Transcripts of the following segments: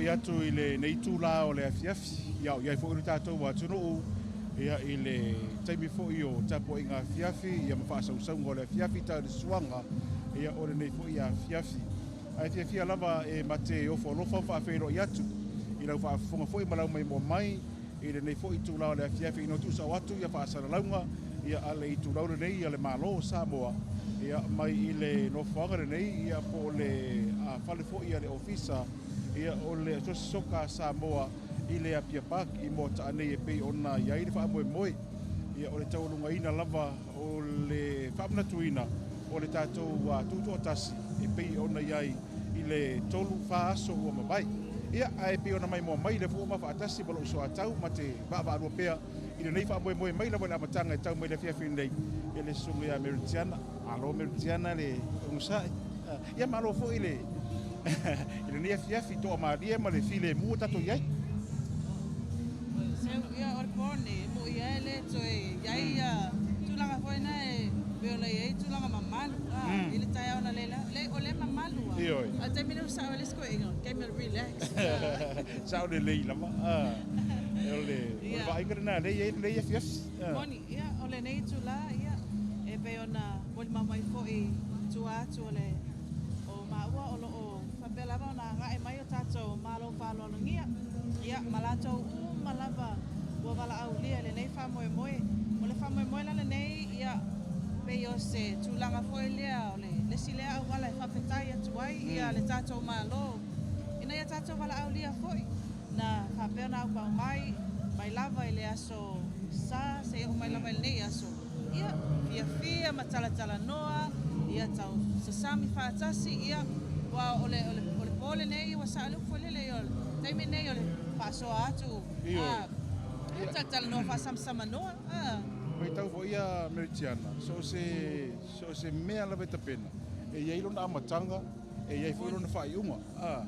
faafeiloai atu i lenei itula o le afiafi, ia o i ai foi lo tatou atunuu ia i le taimi foi o tapuaiga afiafi ia ma faasausauga o le afiafi ta le suaga ia o lenei foi afiafi. Ae fiafia lava e mate ofo alofa ma faafeiloai atu i lau faafofoga foi ma lau maimoa mai i lenei foi itula o le afiafi ina ua tuusao atu ia faasalalauga ia a le itulau lenei a le Malo o Samoa ia mai i le nofoaga lenei ia po o le fale foi a le Ofisa ia o le Asosi Soka a Samoa i le Apia Park i Moataa nei e pei ona i ai le faamoemoe ia o le taualugaina lava o le faamanatuina o le tatou tutoatasi e pei ona i ai i le 3, 4 aso ua mavae. Ia, ae pei ona maimoa mai lea foi ua ma faatasi ma lou soatau ma te vaavaalua pea i lenei faamoemoe mai lava i le amataga e tau mai le afiafi nei, ia le susuga ia Meritiana. Malo Meritiana le onosai. Ia malo foi le i lenei afiafi toamalie ma le filemu o tatou i ai. Seu, ia, o le po nei, e mo'i lava e le toe i ai ia tulaga foi na e pei ona i ai tulaga mamalu, a, i le taeao analeila, le, o lea e mamalu lava. Ioe. A o le taimi lea ua sao ai le isi toeaina, taimi o le relax. Sao lelei lava, a, o le, o le vaaiga lena lea e i ai lenei afiafi. Moni, ia, o lenei itula, ia, e pei ona molimau mai foi i tua atu o le, o maua o lo o faapea lava ona agai mai o tatou Malo faaaloalogia, ia, ma latou uma lava ua valaaulia i lenei faamoemoe. O le faamoemoe la lenei, ia, pei o se tulaga foi lea o le isi lea auala e faafetai atu ai ia le tatou Malo ina ia tatou valaaulia foi na faapea ona aupau mai, mai lava i le aso Sa seia oo mai lava i lenei aso, ia, fiafia ma talatalanoa, ia tau sasami faatasi, ia, aua o le, o le, o le po lenei ua sao le upu foi lele, o le taimi lenei o le faasoa atu, a, ia, talatalanoa faasamsamanoa, a. Matau foi ia Meritiana, so o se, so o se mea lava e tapena, e i ai lona amataga, e i ai foi lona faaiuga. A,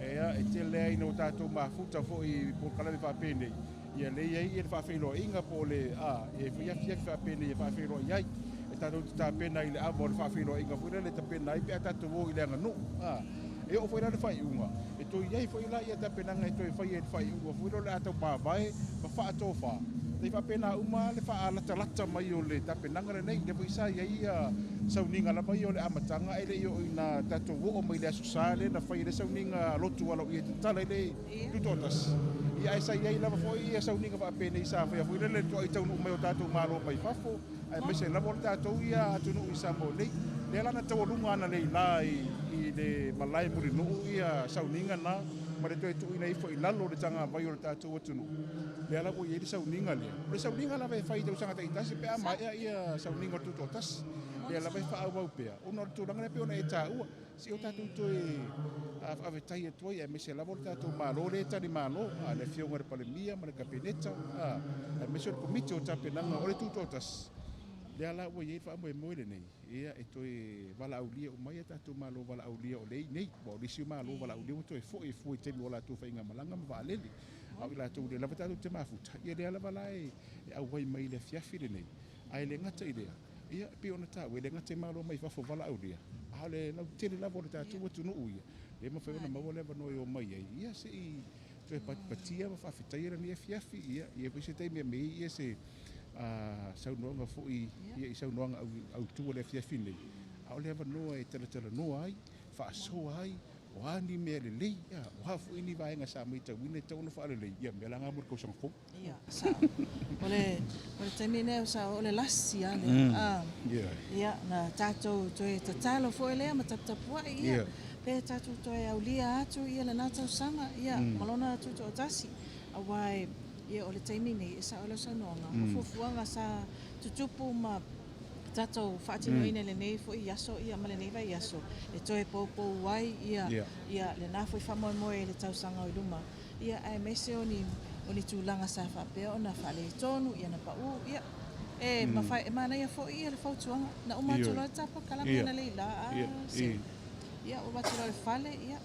e, e tele ai ina ua tatou mafuta foi i polokalame faapenei, Ia lea e i ai le faafeiloaiga po o le, a, e i ai foi afiafi faapenei e faafeiloai ai. E tatou te tapena i le ava o le faafeiloaiga foi lea e tapena ai pe a tatou o i le aganuu. A, e oo foi la i le faaiuga, e toe i ai foi la ia tapenaga e toe faia i le faaiuga foi lea o le a tau mavae ma faatofa. E faapena uma le faalatalata mai o le tapenaga lenei. Lea foi sa i ai ia sauniga lava ia o le amataga ae le i oo ina tatou oo mai i le Aso Sa lea na fai ai le sauniga lotu aloaia e tatala ai le Tutoatasi. Ia ae sa i ai lava foi ia sauniga faapenei sa faia foi lele toai taunuu mai o tatou Malo mai fafo, aemaise lava o le tatou ia atunuu i Samoa nei. Lea la na taualuga analeila la i le malae Mulinuu ia sauniga na ma le toe tuuina ifo i lalo o le tagavai o le tatou atunuu. Lea la ua i ai le sauniga lea. O le sauniga lava e fai i tausaga taitasi pe a maea ia sauniga o le Tutoatasi. Lea lava e faaauau pea ona o le tulaga lea pei ona e taua. Se i o tatou toe faafetai atu ai, aemaise lava o le tatou Malo lea e talimalo, le Afioga i le Palemia ma le Kapeneta, aemaise o le Komiti o Tapenaga o le Tutoatasi, lea la ua i ai le faamoemoe lenei, ia e toe valaaulia uma ai a tatou Malo valaaulia o lea e i inei, aua o le isi Malo valaaulia ua toe foi e fua i taimi o latou faigamalaga ma vaalele, a o i latou o lea lava tatou te mafuta, ia lea lava la e auai mai i le afiafi lenei. Ae le gata i lea, ia, e pei ona taua, e le gata i Malo mai fafo valaaulia, a o le lautele lava o le tatou atunuu ia, lea e mafai ona maua le avanoa e omai ai, ia se i toe patipatia ma faafetaia lenei afiafi, ia, i ai foi se taimi e aumai ai se saunoaga foi ia i saunoaga autu o le afiafi nei, a o le avanoa e talatalanoa ai, faasoa ai, o a ni mea lelei, o a foi ni vaega sa matauina e tatau ona faalelei, ia mea la na mo le tausaga fou. Ia, sao. O le, o le taimi lea sao, o le lasi lava lea. A, ia, na tatou toe tatalo foi lea ma taputapuai, ia, pe tatou toe aulia atu ia lena tausaga, ia, ma lona tutoatasi. Aua e, ia, o le taimi nei, e sao lau saunoaga, o fuafuaga sa tutupu ma tatou faatinoina i lenei foi aso, ia, ma lenei vaiaso, e toe poupou ai, ia, ia, lena foi faamoemoe i le tausaga o i luma. Ia, aemaise o ni, o ni tulaga sa faapea ona faaletonu, ia na pau, ia, e mafai, e manaia foi ia le fautuaga. Na uma atu loa le ta polokalame analeila, a, se, ia, ua avatu loa i le fale, ia,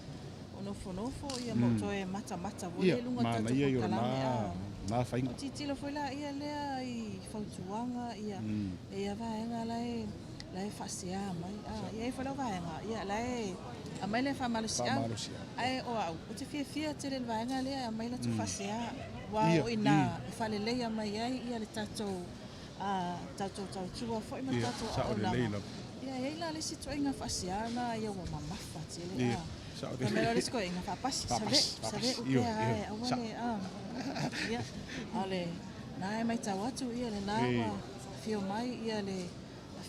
o nofonofo, ia, ma ou toe matamata foi i luga o le tatou polokalame, a. O tilotilo foi laia lea i fautuaga, ia, e i ai vaega la e, la e faasea mai, a, e i ai foi lau vaega, ia, la e. Aumai le faamalosiau. Ae o au, ou te fiafia tele i le vaega lea e aumai latou faasea, aua o i ina e faaleleia mai ai le tatou tatou tautua foi ma le tatou auaunaga. Ia, e i ai la le isi ituaiga faasea lena ia ua mamafa tele. Fai mai loa le isi toeaina, faapasi, save, save pea e aua le, ia, a o lena e matau atu, ia lena ua afio mai le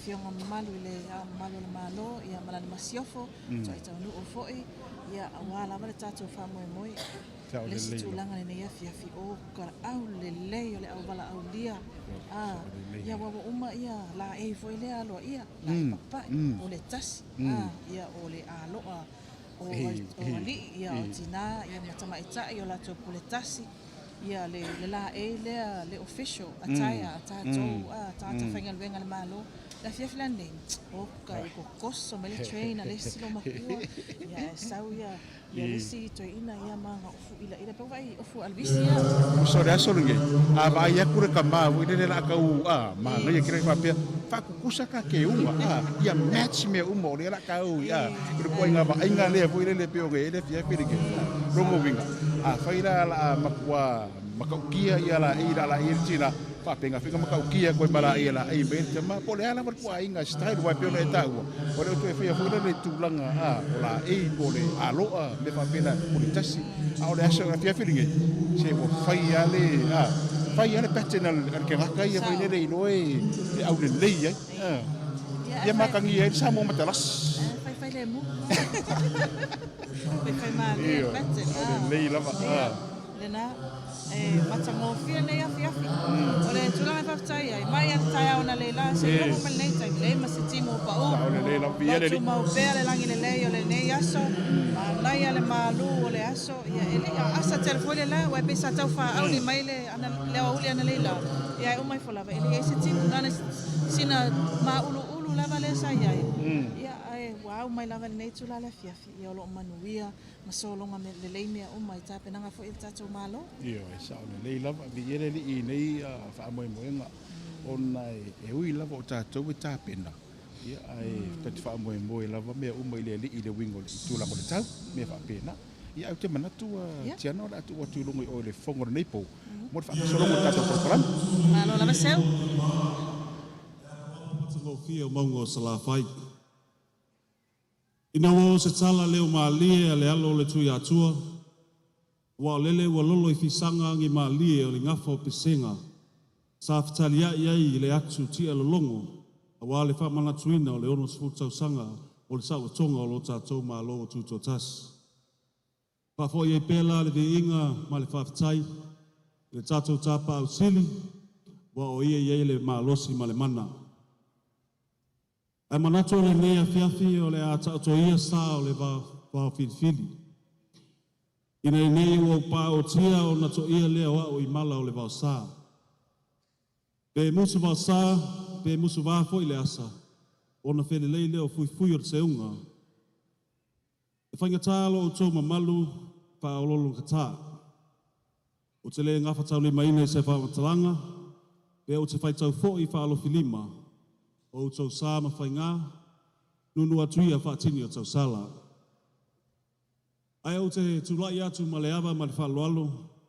Afioga mamalu i le Ao Mamalu o le Malo ia ma lana Masiofo, Toai Taunuu foi, ia aua lava le tatou faamoemoe. O le isi tulaga i lenei afiafi, o au lelei o le auvalaaulia, a, ia aua ua uma ia laei foi lea aloaia, laei papae, o le tasi, a, ia o le aloa o alii, ia o tina, ia ma tamaitai, o latou pule tasi. Ia le le laei lea le official attire a tatou a tagata faigaluega a le Malo. Le afiafi la lenei, oka i kokoso mai le train a le isi loomatua, ia ae sau ia ia le isi toeaina ia ma ana ofu ilaila pe ua vaai i ofu alvisi ia. Uso o le aso lenei, a vaai atu le tama foi lele la tau a manaia kena faapea faakukusa ka keuga a ia match mea uma o lea la tau i a o le ituaiga vaaiga lea foi lele pei ona i ai le afiafi lenei. Lona uiga, afai la o le a matua matautia ia laei la laei ai le tina, faapena foi ona matautia atu ai ma laei e laei mai ai le tama, po o le a lava le ituaiga style, aua e pei ona e taua, ua le o toe faia foi lea le tulaga a o laei po o le aloa, mea faapena o le tasi. A o le aso afiafi lenei, se ua fai lava le, a, fai lava le pattern a le tagata ia foi lele iloa e aulelei ai. Ia matagia ai le Samoa matalasi. Faifai lemu. Faifai malie le pattern. Lelei lava. Lena, e matagofie lenei afiafi. O le tulaga e faafetai ai, mai lava i le taeao analeila seia oo mai lenei taimi, leai ma se timu o pau. O lo o tumau pea le lagi lelei o lenei aso, manaia le malu o le aso. Ia, e le i aasa tele foi le la, aua e pei sa tau faauli mai le aoauli analeila, ia e uma ifo lava, e leai se timu, na ona sina māuluulu lava lea sa i ai, ia, ae ua au mai lava i lenei itula i le afiafi, ia o lo o manuia ma sologa lelei mea uma i tapenaga foi a le tatou Malo. Ioe, sao lelei lava, viia le Alii i nei faamoemoega, ona e ui lava o tatou e tapena, ia, ae ta te faamoemoe lava mea uma i le Alii i le uiga o le tulaga o le tau, mea faapena. Ia, ae ou te manatu, Tiana, o le a tuu atu i luga i oe i le fofoga o lenei po, mo le faagasologa o le tatou polokalame. Malo lava Seu. Matagofie o mauga o Salafai. Ina ua oo se tala leo malie a le alo o le Tuiatua, aua o lele ua lolo i fisaga agi malie o le gafa o pesega sa fetaliai ai i le atu tia lologo aua le faamanatuina o le 60 tausaga o le saolotoga o lo tatou Malo Tutoatasi. Faafoi ai pea la le viiga ma le faafetai i le tatou Tapaau Sili, ua o ia i ai le malosi ma le mana. Ae manatu o lenei afiafi o le a taoto ia sa o le vao filifili, ina nei ua ou paotia ona toia lea o au i mala o le vaosa. Pe musu vaosa, pe musu va foi le asa, ona felelei lea o fuifui o le seuga. E faigata lo outou mamalu faaoloologata. Ou te le gafataulimaina i se faamatalaga, pe ou te faitau foi faalofilima, o outou sa ma faigā, nuunuu atu ia faatini o tausala. Ae ou te tulai atu ma le ava ma le faaaloalo,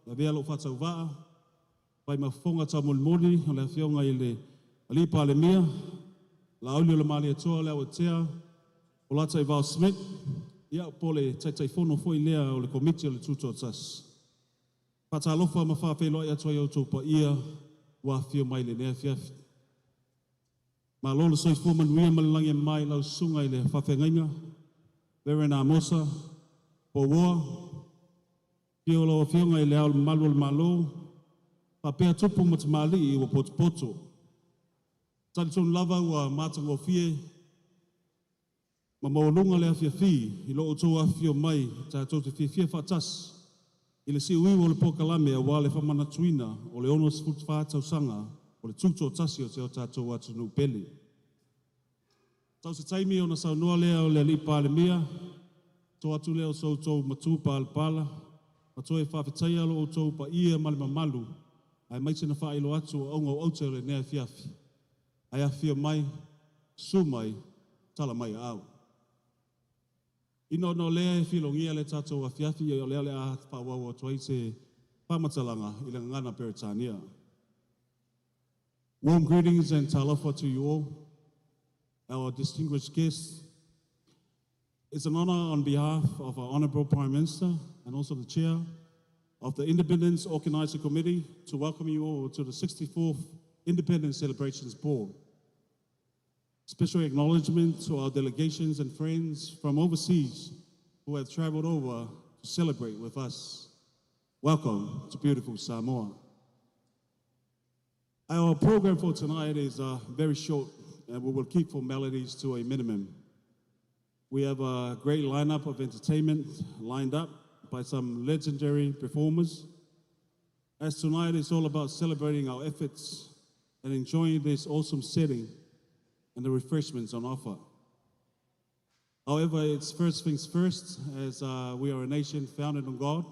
e avea lou faatauvaa, fai ma fofoga taumolimoli o le Afioga i le Alii Palemia, Laauli o le Malietoa o le Auatea, Polataivao Schmidt, ia po o le Taitaifono foi lea o le Komiti o le Tutoatasi. Faatalofa ma faafeiloai atu ai i outou paia ua afifio mai i lenei afiafi. Malo le soifua manuia ma le lagi e mama i lau susuga i le faafeagaiga, Reverend Amosa Pouoa, afio lau Afioga i Le Ao Mamalu o le Malo, faapea tupu ma tamalii ua potopoto. Talitonu lava ua matagofie ma maualuga le afiafi i lo outou afifio mai tatou te fiafia faatasi i le siuiu o le polokalame aua le faamanatuina o le 64 tausaga o le tutoatasi o si o tatou atunuu pele. Tau se taimi ona saunoa lea o le Alii Palemia, to atu lea o so outou matu palapala, ma toe faafetaia lo outou paia ma le mamalu, aemaise na faailoa atu o auga o aute o lenei afiafi. Ae afifio mai, susu mai, tala mai aau. Ina ona o lea e filogia le tatou afiafi o lea o le a faaauau atu ai se faamatalaga i le gagana Peretania. Warm greetings and talofa to you all, our distinguished guests. It's an honor on behalf of our Honorable Prime Minister and also the Chair of the Independence Organizing Committee to welcome you all to the 64th Independence Celebrations Ball. Special acknowledgement to our delegations and friends from overseas who have traveled over to celebrate with us. Welcome to beautiful Samoa. Our program for tonight is very short and we will keep formalities to a minimum. We have a great lineup of entertainment lined up by some legendary performers. As tonight is all about celebrating our efforts and enjoying this awesome setting and the refreshments on offer. However, it's first things first, as we are a nation founded on God.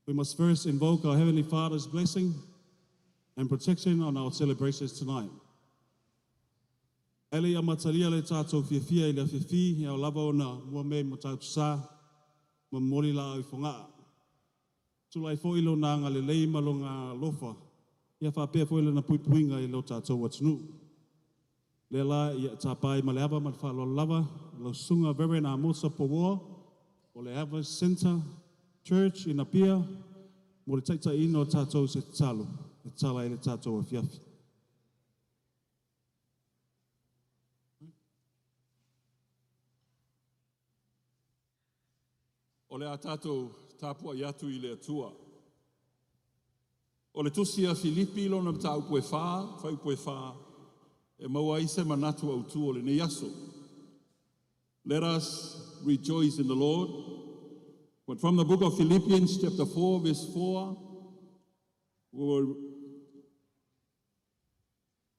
We must first invoke our Heavenly Father's blessing and protection on our celebrations tonight. Ae le i amatalia le tatou fiafia i le afiafi, e ao lava ona mua mea i Matautu-sa, ma momoli laau i Fogaa. Tulai foi lona agalelei ma lona alofa, ia faapea foi lana puipuiga i lo tatou atunuu. Lea la ia tapa ai ma le ava ma le faaaloalo lava lau susuga Reverend Amosa Poua o le Harvest Centre Church in Apia mo le taitaiina o tatou i se tatalo e tatala ai le tatou afiafi. O le a tatou tapuai atu i le Atua. O le tusi a Filipi lona mataupu e 4, fuaiupu e 4, e maua ai se manatu autu o lenei aso. Let us rejoice in the Lord. But from the book of Philippians chapter 4 verse 4, we will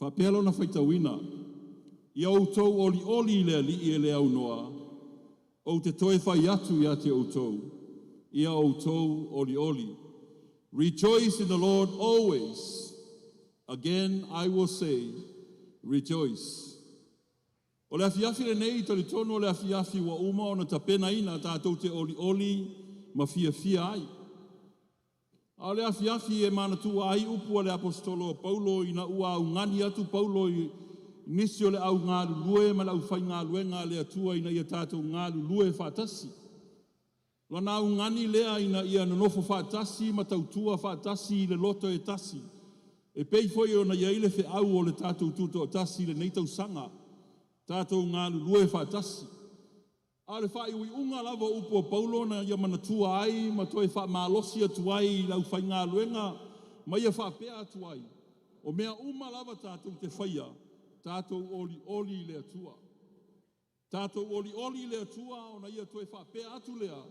faapea lona faitauina, ia outou olioli i le Alii e le aunoa, ou te toe fai atu ia te outou, ia outou olioli. Rejoice in the Lord always. Again I will say, rejoice. O le afiafi lenei, talitonu o le afiafi ua uma ona tapenaina tatou te olioli ma fiafia ai. A o le afiafi e manatua ai upu a le aposetolo o Paulo ina ua augani atu Paulo i nisi o le au galulue ma le aufaigaluega a le Atua ina ia tatou galulue faatasi. Lona augani lea ina ia nonofo faatasi ma tautua faatasi i le loto e tasi. E pei foi ona i ai le feau o le tatou tutoatasi i lenei tausaga, tatou galulue faatasi. A o le faaiuiuga lava o upu a Paulo na ia manatua ai ma toe faamalosi atu ai i le aufaigaluega ma ia faapea atu ai, o mea uma lava tatou te faia, tatou olioli i le Atua. Tatou olioli i le Atua ona ia toe faapea atu lea,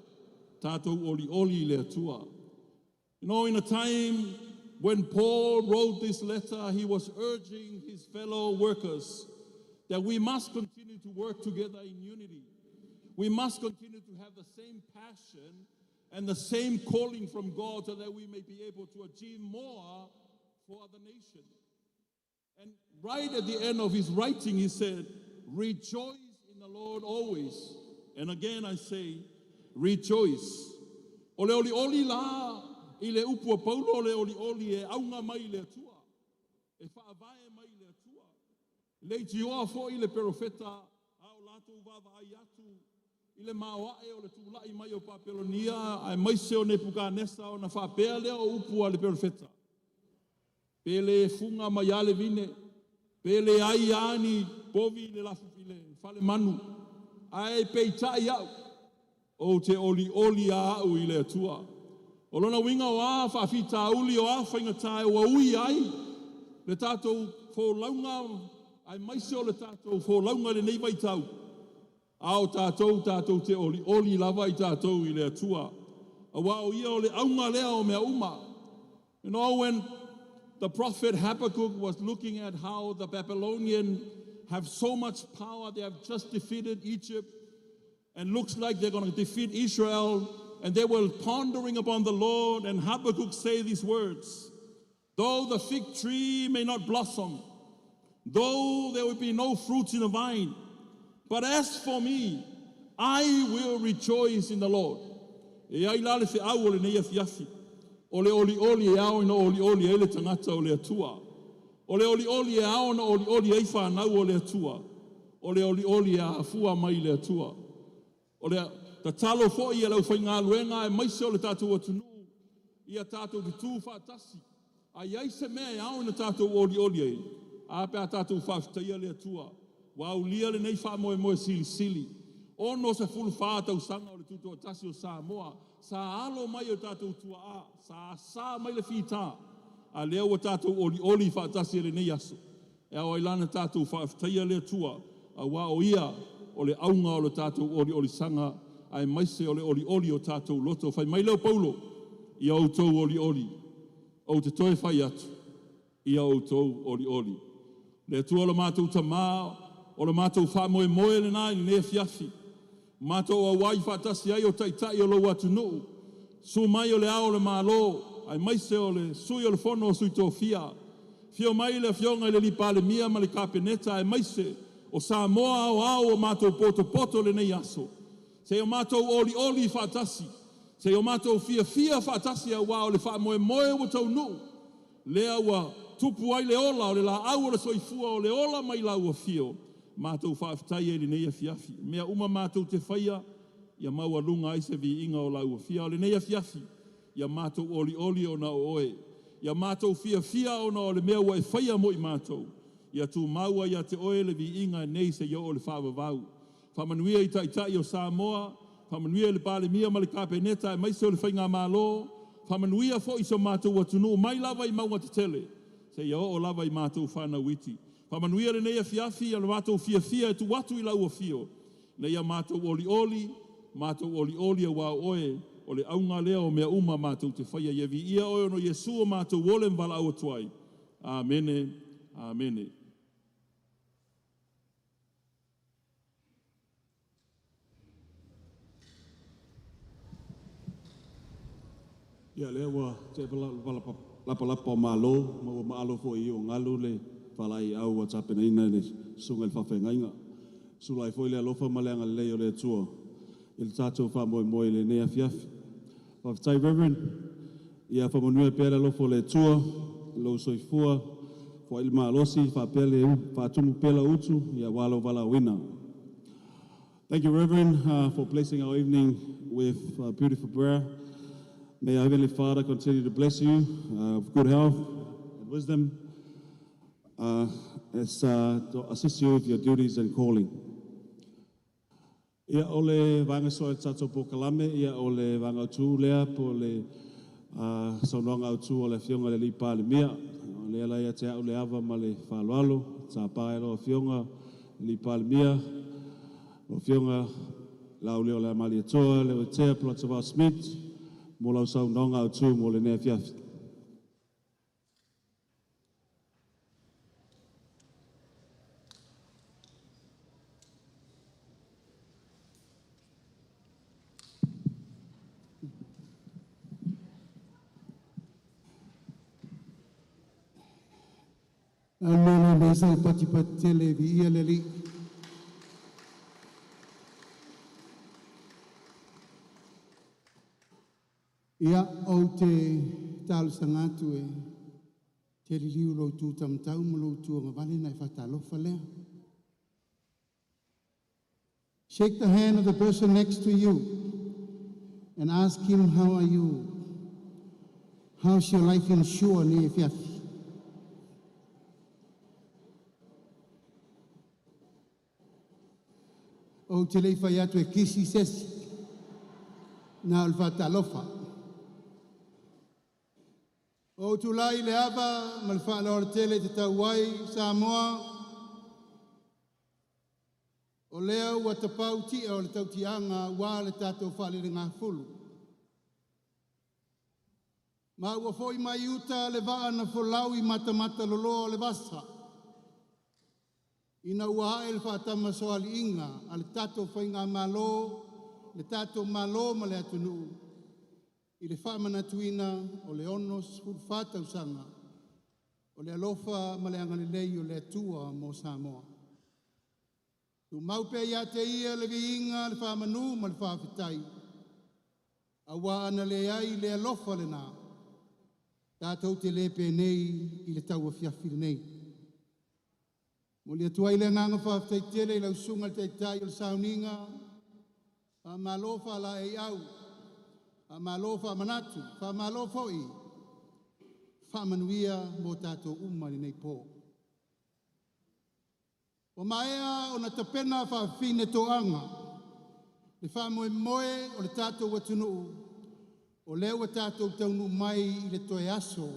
tatou olioli i le Atua. In a time when Paul wrote this letter, he was urging his fellow workers that we must continue to work together in unity. We must continue to have the same passion and the same calling from God so that we may be able to achieve more for the nation. And right at the end of his writing, he said, rejoice in the Lord always. And again I say, rejoice. O le olioli la i le upu a Paulo, o le olioli e auga mai i le Atua, e faavae mai i le Atua. Le itioa foi le perofeta a o latou vaavaai atu i le maoae o le tulai mai o Papelonia aemaise o Nepukanesa ona faapea lea o upu a le perofeta. Pe le fuga mai a le vine, pe le ai a ni povi i le lafu i le fale manu, ae peitai au, ou te olioli a au i le Atua. O lona uiga o a faafitauli o a faigata e ua ui ai le tatou folauga aemaise o le tatou folauga i lenei vaitau, a o tatou tatou te olioli lava i tatou i le Atua. Aua o ia o le auga lea o mea uma. When the prophet Habakkuk was looking at how the Babylonian have so much power, they have just defeated Egypt, and looks like they're going to defeat Israel, and they were pondering upon the Lord, and Habakkuk say these words, though the fig tree may not blossom, though there will be no fruits in the vine, but as for me, I will rejoice in the Lord. E ai la le feau o lenei afiafi. O le olioli e ao ina olioli ai le tagata o le Atua. O le olioli e ao ona olioli ai fanau o le Atua. O le olioli e afua mai le Atua. O le tatalo foi e le aufaigaluega aemaise o le tatou atunuu ia tatou tutu faatasi. A i ai se mea e ao ona tatou olioli ai, a pe a tatou faafetaia le Atua ua aulia lenei faamoemoe silisili. 64 tausaga o le tutoatasi o Samoa, sa alo mai o tatou tuaa, sa asa mai le fita, a lea ua tatou olioli faatasi i lenei aso. E ao ai la ona tatou faafetaia le Atua, auā o Ia o le auga o le tatou oliolisaga, aemaise o le olioli o tatou loto. Fai mai lea o Paulo, ia outou olioli, ou te toe fai atu, ia outou olioli. Le Atua lo matou Tamā, o le matou faamoemoe lena i lenei afiafi, matou auai faatasi ai o Taitai o lou atunuu, susu mai o le Ao o le Malo, aemaise o le Sui o le Fono a Sui Tofia, afio mai le Afioga i le Palemia ma le Kapeneta, aemaise o Samoa aoao ua matou potopoto i lenei aso, seia o matou olioli faatasi, seia o matou fiafia faatasi, auā o le faamoemoe ua taunuu, lea ua tupu ai le ola o le laau o le soifua o le ola mai lau afio, matou faafetai ai i lenei afiafi. Mea uma matou te faia, ia maualuga ai se viiga o lau afio. O lenei afiafi, ia matou olioli ona o oe, ia matou fiafia ona o le mea ua e faia mo i matou, ia tumau ai ia te oe le viiga nei seia oo i le faavavau. Faamanuia i Taitai o Samoa, faamanuia i le Palemia ma le Kapeneta aemaise o le Faigamalo, faamanuia foi i si o matou atunuu mai lava i mauga tetele seia oo lava i matou fanau iti. Faamanuia lenei afiafi o le matou fiafia e tuu atu i lau afio, ina ia matou olioli, matou olioli aua o oe o le auga lea o mea uma matou te faia. Ia viia oe ona o Iesu o matou ole ma valaau atu ai. Amene, amene. Ia, lea ua tea lapalapa o malo ma ua maalo foi i iugalu le faalaeiau ua tapenaina e le susuga i le faafeagaiga. Sula ai foi le alofa ma le agalelei o le Atua i le tatou faamoemoe i lenei afiafi. Faafetai Reverend, ia faamanuia pea le alofa o le Atua i lou soifua, foai le malosi faapea le faatumu pea lau utu aua lou valaauina. Thank you, Reverend, for blessing our evening with beautiful prayer. May our Heavenly Father continue to bless you with good health and wisdom as to assist you with your duties and calling. Ia, o le vaega soa i le tatou polokalame, ia o le vaega autu lea po o le saunoaga autu a le Afioga i le Palemia. O lea la ia te au le ava ma le faaaloalo, tapa e lau Afioga le Palemia, lau Afioga Laaulialemalietoa Leuatea Polataivao Schmidt mo lau saunoaga autu mo lenei afiafi. Amen le sa pati pati tele viia le Alii. Ia, ou te talosaga atu e te liliu lou tu taumatau ma lou tuagavale na e faatalofa lea. Shake the hand of the person next to you and ask him, "How are you? How's your life in Sure ni fiafi?" Ou te le fai atu e kisi sesi na o le faatalofa. Ou tulai le ava ma le faaaloalo tele te tau ai Samoa, o lea ua tapau tia o le tautiaga ua le tatou faalelegafulu. Ma ua foi mai uta le vaa na folau i matamata loloa o le vasa. Ina ua ae le faatamasoaliiga a le tatou faigamalo, le tatou Malo ma le atunuu i le faamanatuina o le 64 tausaga o le alofa ma le agalelei o le Atua mo Samoa. Tumau pea ia te ia le viiga le faamanu ma le faafetai. Auā ana leai le alofa lenā, tatou te le penei i le tauafiafi lenei. Momoli atu ai le agaga faafetai tele i lau susuga i le Taitai o le Sauniga, faamalo faalaeiau, faamalo faamanatu, faamalo foi faamanuia mo tatou uma i lenei po. Ua maea ona tapena faafafine toaga le faamoemoe o le tatou atunuu, o lea ua tatou taunuu mai i le toe aso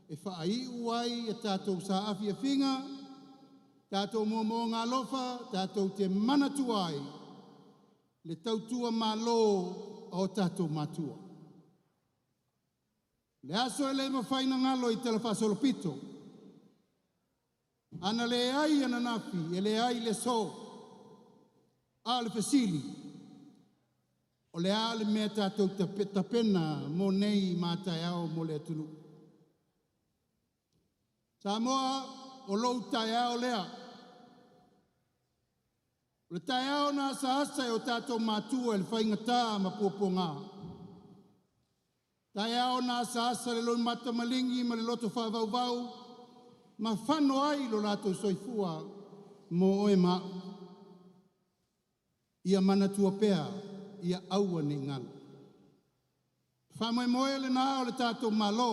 e faaiu ai a tatou saafiafiga, tatou moomooga alofa, tatou te manatua ai le tautua malo a o tatou matua. Le aso e le mafai ona galo i tala faasolopito, ana leai ananafi, e leai le aso. A o le fesili, o le a le mea tatou te tapena mo nei ma a taeao mo le atunuu? Samoa, o lou taeao lea. O le taeao na asaasa e o tatou matua i le faigata ma puapuaga. Taeao na asaasa le loimata maligi ma le loto faavauvau ma fano ai lo latou soifua mo oe ma au. Ia manatua pea, ia aua ne i galo. Faamoemoe lenā o le tatou Malo,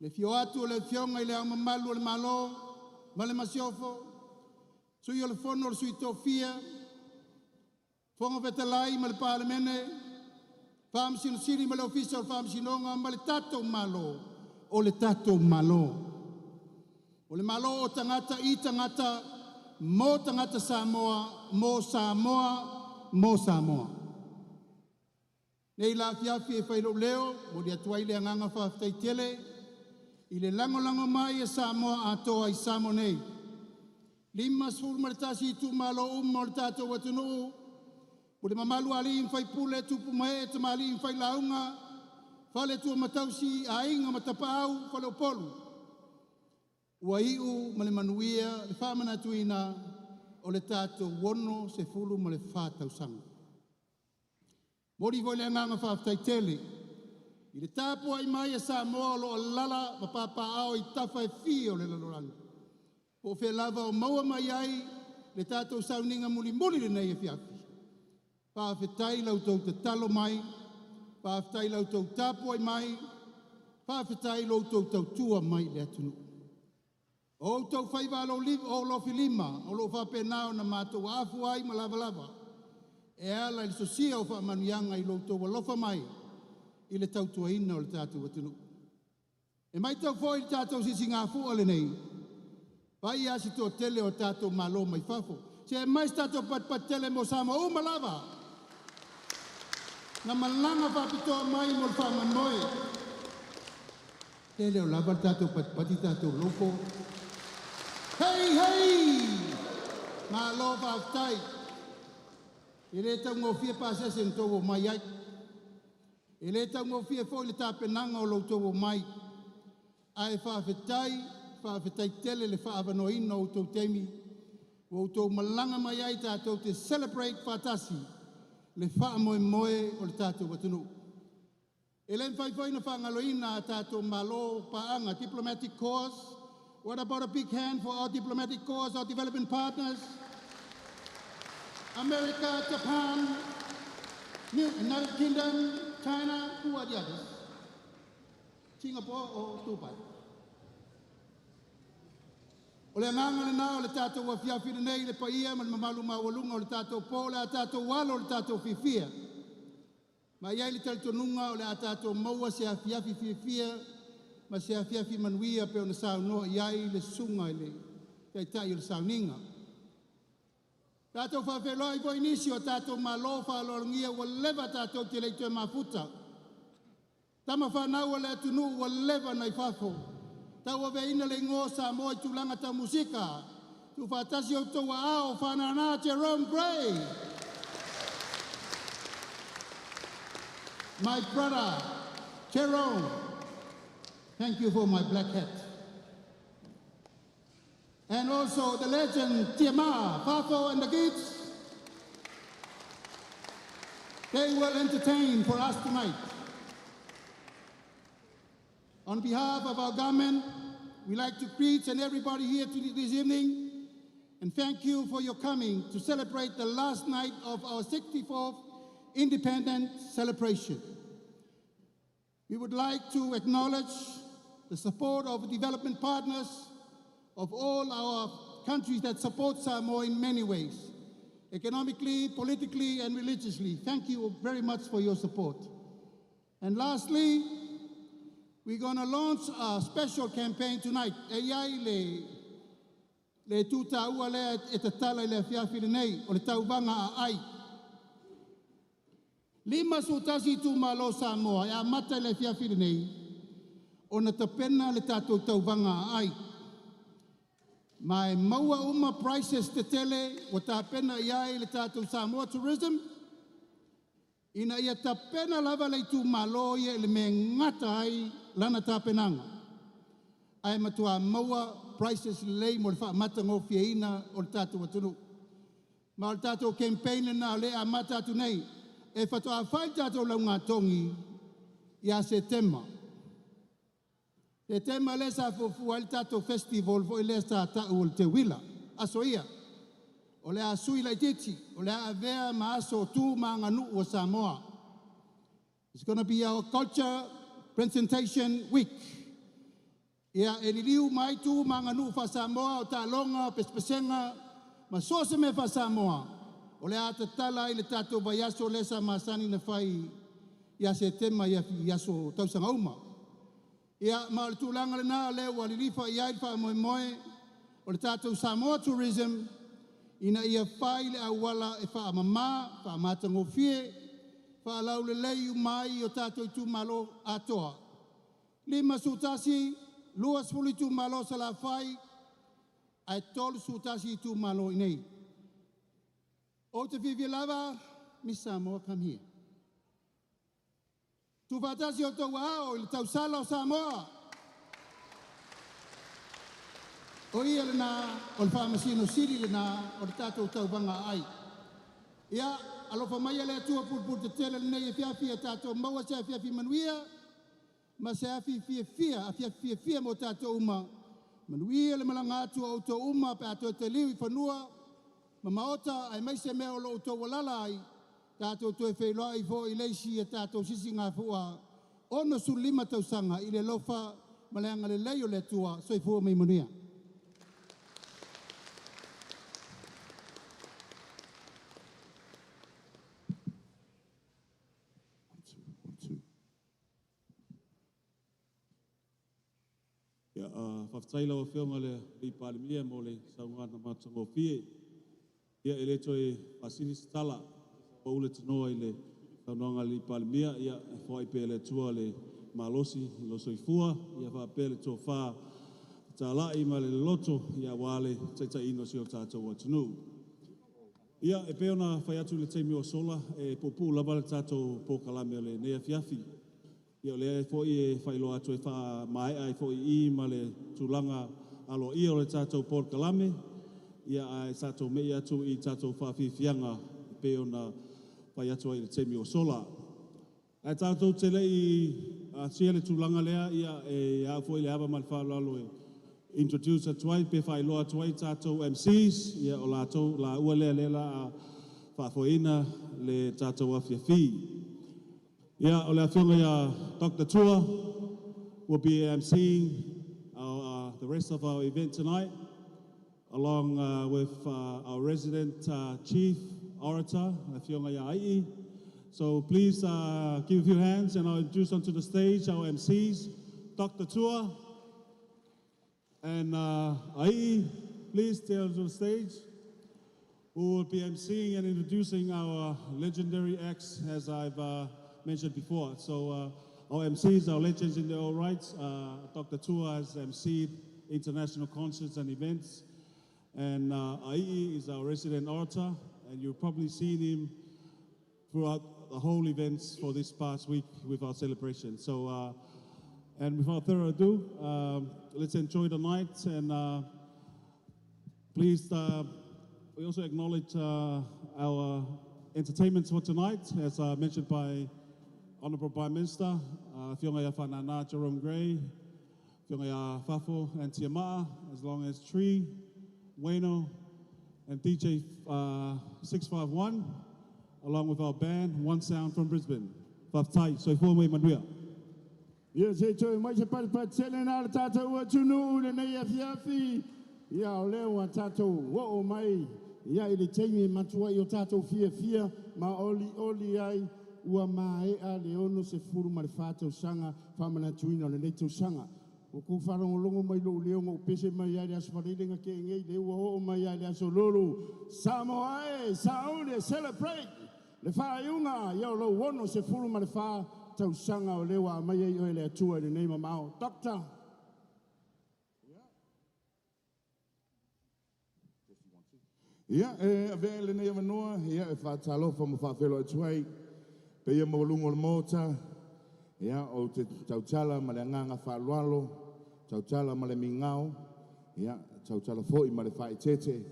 le afio atu o le Afioga i le Ao Mamalu o le Malo ma le Masiofo, Sui o le Fono o Sui Tofia, Fofoga Fetalai ma le Palemene, Faamasino Sili ma le Ofisa o le Faamasinoga ma le tatou Malo, o le tatou Malo. O le Malo o tagata i tagata, mo tagata Samoa, mo Samoa, mo Samoa. Nei la afiafi e fai lou leo, momoli atu ai le agaga faafetai tele i le lagolago mai e Samoa atoa i Samoa nei. 51 itumalo uma o le tatou atunuu, pule mamalu a alii ma faipule, tupu ma ee, tamalii ma failauga, faletua ma tausi, aiga ma tapaau, faleupolu. Ua iu ma le manuia le faamanatuina o le tatou 64 tausaga. Momoli foi le agaga faafetai tele i le tapuai mai a Samoa o lo o alaala ma papaaao i tafa e fia o le lalolagi, po o fea lava o maua mai ai le tatou sauniga mulimuli i lenei afiafi. Faafetai i la outou tatalo mai, faafetai i la outou tapuai mai, faafetai i lo outou tautua mai i le atunuu. O outou faiva alofilima o lo o faapena ona matou aafu ai ma lavalava e ala i le sosia o faamanuiaga i lo outou alofa mai i le tautuaina o le tatou atunuu. E matau foi i le tatou sisigafua lenei, vai lava si toatele o tatou malo mai fafo. Se aumai se tatou patipati tele mo Samoa uma lava na malaga faapitoa mai mo le faamoemoe. E le o lava le tatou patipati tatou loko. Hei, hei! Malo faafetai. E le taugofie pasese na tou omai ai. E le taugofie foi le tapenaga o lo outou omai. Ae faafetai, faafetai tele le faaavanoaina o outou taimi ua outou malaga mai ai tatou te celebrate faatasi le faamoemoe o le tatou atunuu. E le mafai foi ona faagaloina a tatou malo paaga, diplomatic corps. What about a big hand for our diplomatic corps, our development partners? America, Japan, United Kingdom, China, who are the others? Singapore or Dubai? O le agaga lenā o le tatou afiafi lenei, le paia ma le mamalu maualuga o le tatou po, o le a tatou alo o le tatou fiafia. Ma i ai le talitonuga o le a tatou maua se afiafi fiafia ma se afiafi manuia pe ona saunoa i ai le susuga i le Taitai o le Sauniga. Tatou faafeiloai foi nisi o tatou malo faaaloalogia ua leva tatou te le i toe mafuta. Tama fanau a le atunuu ua leva na i fafo. Tauaveina le igoa o Samoa i tulaga tau musika. Tuufaatasi outou aao, Fanana Jerome Gray. My brother, Jerome, thank you for my black hat. And also the legend Tiama, Fafo and the Kids. They will entertain for us tonight. On behalf of our government, we like to greet and everybody here this evening and thank you for your coming to celebrate the last night of our 64th independent celebration. We would like to acknowledge the support of development partners of all our countries that support Samoa in many ways, economically, politically, and religiously. Thank you very much for your support. And lastly, we're going to launch a special campaign tonight. E iai le tū tāua lea e tatala i le afiafi lenei, o le tauvaga aai. 51 itumalo Samoa e amata i le afiafi lenei, ona tapena le tatou tauvaga aai. Ma e maua uma prices tetele ua tapena i ai le tatou Samoa Tourism, ina ia tapena lava le itumalo ia i le mea e gata ai lana tapenaga. Ae matua maua prices lelei mo le faamatagofieina o le tatou atunuu. Ma o le tatou campaign lena o lea e amata atu nei. E faatoa fai le tatou laugatogi ia Setema. Setema lea sa fuafua ai le tatou festival foi lea sa tau o le Teuila. Aso ia, o le a sui laitiiti, o le a avea ma aso tu ma aganuu o Samoa. It's going to be our culture presentation week. Ia, e liliu mai tu ma aganuu faa-Samoa o taaloga, o pesepesega, ma so o se mea faa-Samoa, o le a tatala ai le tatou vaiaso lea sa masani na fai ia Setema i aso tausaga uma. Ia, ma o le tulaga lena lea ua lilifa i ai le faamoemoe o le tatou Samoa Tourism ina ia fai le auala e faamama, faamatagofie, faalaulelei uma ai o tatou itumalo atoa. 51, 20 itumalo Salafai, ae 31 itumalo i inei. Ou te fiafia lava, Miss Samoa, come here. Tuufaatasi o outou aao i le tausala o Samoa. O ia lena, o le faamasino sili lena o le tatou tauvaga aai. Ia, alofa mai le Atua pulupulu tetele lenei afiafi ia tatou maua se afiafi manuia, ma se afi fiafia, afiafi fiafia mo tatou uma. Manuia le malaga atu o outou uma pe a toe taliu i fanua, ma maota aemaise mea o lo o outou alala ai, tatou toe feiloai foi i le isi a tatou sisigafua 65 tausaga i le alofa ma le agalelei o le Atua. Soifua ma ia manuia. One, two, one, two. Ia, faafetai lau Afioga i le alii Palemia mo le saunoaga matagofie. Ia, e le toe faasili se tala, ua ula tanoa i le saunoaga a le alii Palemia. Ia, e foai pea e le Atua le malosi i lou soifua, ia faapea le tofa fetalai ma le loloto, ia aua le taitaiina o si o tatou atunuu. Ia, e pei ona fai atu i le taimi ua sola, e puupuu lava le tatou polokalame o lenei afiafi. Ia, o lea foi e faailoa atu e faamaea ai foi i i ma le tulaga aloaia o le tatou polokalame, ia ae tatou mei atu i tatou faafiafiaga e pei ona fai atu ai i le taimi ua sola. Ae tatou te le i asia le tulaga lea, ia e au foi le ava ma le faaaloalo e introduce atu ai pe faailoa atu ai tatou MCs, ia o latou laua lea lea la a faafoeina le tatou afiafi. Ia, o le afioga ia Dr. Tua will be MCing the rest of our event tonight, along with our resident chief orator, afioga ia Ai'i. So please give a few hands and I'll introduce onto the stage our MCs, Dr. Tua and Ai'i. Please stay onto the stage, who will be emceeing and introducing our legendary acts as I've mentioned before. So our MCs are legends in their own rights. Dr. Tua has emceed international concerts and events. And Ai'i is our resident orator, and you've probably seen him throughout the whole events for this past week with our celebration. So, and without further ado, let's enjoy the night and Please, we also acknowledge our entertainment for tonight, as mentioned by Honourable Prime Minister, Afioga ia Whanana Jerome Gray, Afioga ia Fafo and Tiamaa, as long as Tree, Wayno, and DJ 651, along with our band, One Sound from Brisbane. Faafetai, soifua ma ia manuia. Ia se toe mai se patupatu na le tātou atunuu lenei afiafi. Ia o lea ua tātou oo mai ia i le taimi e matua i o tātou fiafia ma olioli ai ua maea le 64 tausaga faamanatuina o lenei tausaga. Ua kou faalogologo mai lou leo na ou pese mai ai le aso Faraile na tea nei, lea ua oo mai ai le aso Lulu. Samoa e, sauni e celebrate le faaiuga ia o lou 64 tausaga o lea ua aumai ai oe e le Atua i lenei mamao. Doctor. Ia, e avea lenei avanoa, ia, e faatalofa ma faafeiloai atu ai paia maualuga o le Maota. Ia, ou te tautala ma le agaga faaaloalo, tautala ma le migao, ia, tautala foi ma le faaeteete,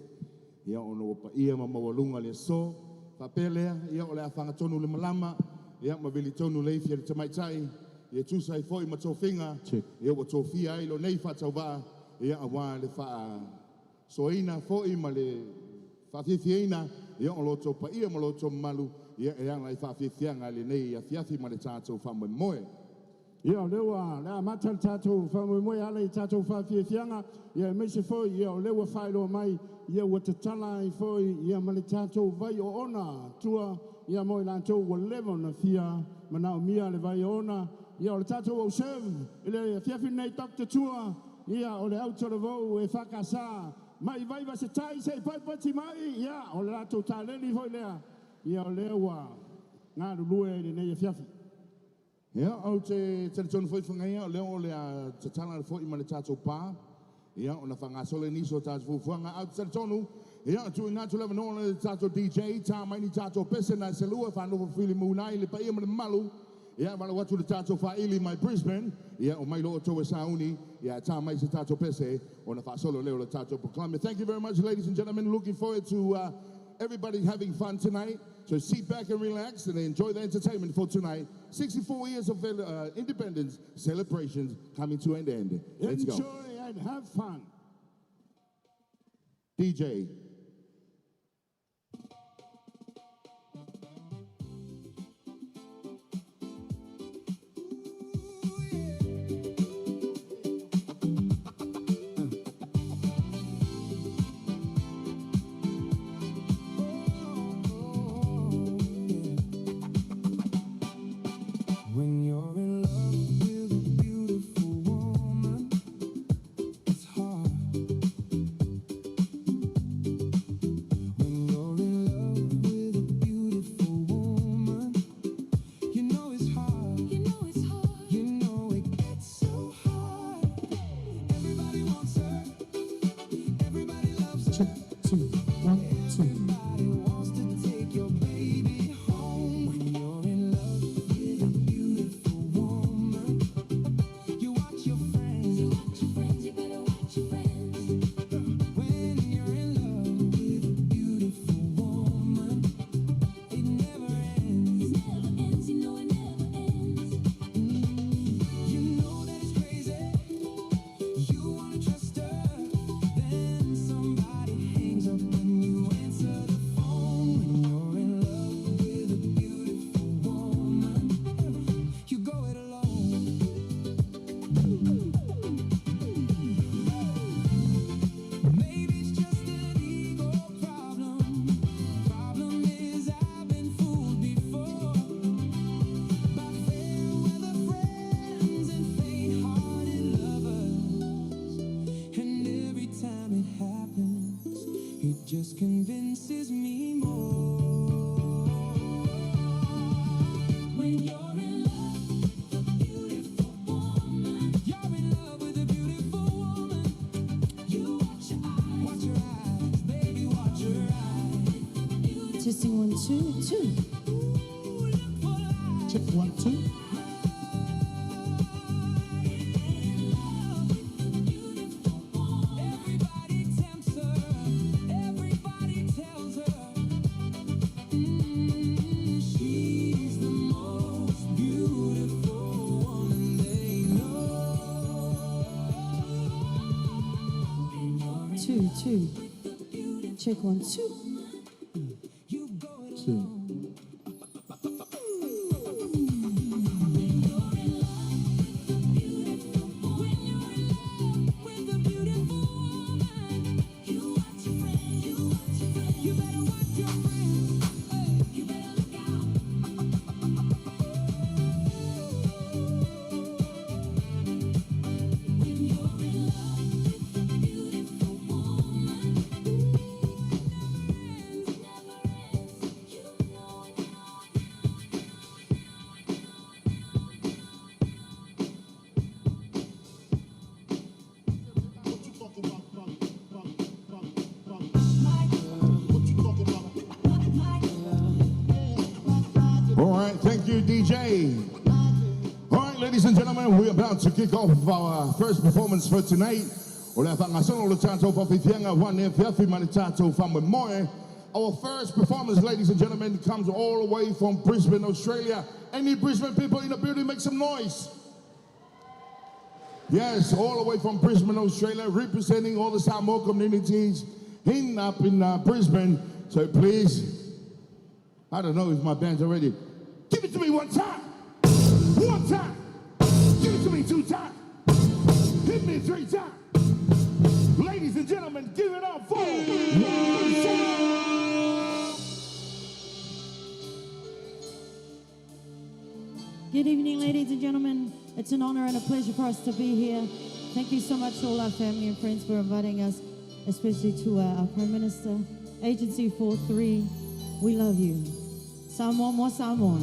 ia, ona ua paia ma maualuga le aso. Faapea lea, ia, o le a fagatonu le malama, ia, ma vili tonu le ifi a le tamaitai, ia tusa ai foi ma tofiga, ia, ua tofia ai lo nei faatauvaa, ia, aua le faasoaina foi ma le faafiafiaina, ia, o lo outou paia ma lo outou mamalu, ia, e ala i faafiafiaga i lenei afiafi ma le tatou faamoemoe. Ia, o lea ua le amata le tatou faamoemoe e ala i tatou faafiafiaga, ia aemaise foi ia o lea ua faailoa mai ia ua tatala ai foi ia ma le tatou vai oona tua ia mo i latou ua leva ona fia manaomia le vai oona. Ia o le tatou au serve i le afiafi lenei Dr. Tua, ia o le autalavou e EFKS mai Vaivase-tai se i paipati mai, ia o le latou taleni foi lea, ia o lea ua galulue i lenei afiafi. Ia, ou te talitonu foi Fagaia, o lea o le a tatala foi ma le tatou pa, ia, ona faagasolo ai nisi o tatou fuafuaga. Ae ou te talitonu, ia, tuuina atu le avanoa i le tatou DJ, tā mai ni tatou pese na se lua, faanofo filimu ai le paia ma le mamalu, ia, valaau atu le tatou faaili mai Brisbane, ia, omai loa outou e sauni, ia, tā mai se tatou pese, ona faasolo lea o le tatou polokalame. Thank you very much, ladies and gentlemen. Looking forward to everybody having fun tonight. So sit back and relax and enjoy the entertainment for tonight. 64 years of independence celebrations coming to an end. Let's go. Enjoy and have fun. DJ. When you're in love with a beautiful woman, it's hard. When you're in love with a beautiful woman, you know it's hard. You know it's hard. You know it gets so hard. Everybody wants her. Everybody loves her. Check, two, one, two. Everybody wants to take your baby home. When you're in love with a beautiful woman, you watch your friends. You watch your friends, you better watch your friends. When you're in love with a beautiful woman, it never ends. It never ends, you know it never ends. You know that it's crazy. You wanna trust her, then somebody hangs up when you answer the phone. When you're in love with a beautiful woman, you go it alone. Maybe it's just an ego problem. Problem is I've been fooled before by fair weather friends and faint-hearted lovers. And every time it happens, it just convinces me more. When you're in love with a beautiful woman, You're in love with a beautiful woman. you watch your eyes. Watch her eyes, baby, watch her eyes. Testing one, two, two. Ooh, look for life. Check one, two. In love with a beautiful woman. Everybody tempts her. two. Check one, two. Two. All right, thank you, DJ. All right, ladies and gentlemen, we're about to kick off our first performance for tonight. O le whangasolo le tātou whawhiwhianga wane fiafi ma le tātou whamwe moe. Our first performance, ladies and gentlemen, comes all the way from Brisbane, Australia. Any Brisbane people in the building, make some noise. Yes, all the way from Brisbane, Australia, representing all the Samoa communities in up in Brisbane. So please, I don't know if my band's already. Give it to me one time. One time. Give it to me two times. Hit me three times. Ladies and gentlemen, give it up for One Sound. Good evening, ladies and gentlemen. It's an honor and a pleasure for us to be here. Thank you so much to all our family and friends for inviting us, especially to our Prime Minister, Agency 43. We love you. Samoa mo Samoa.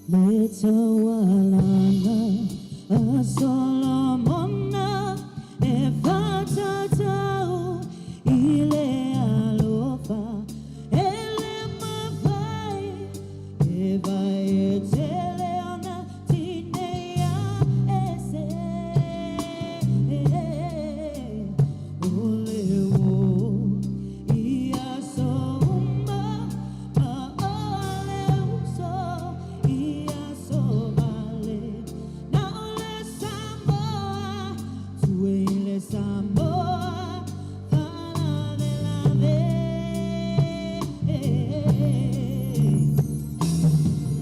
Le taualana a Solomona e whatatau i le alofa e le mawhai e vai e tele ona tinei a ese o le o i aso uma ma o le uso i aso vale na o le Samoa tue i le Samoa faalavelave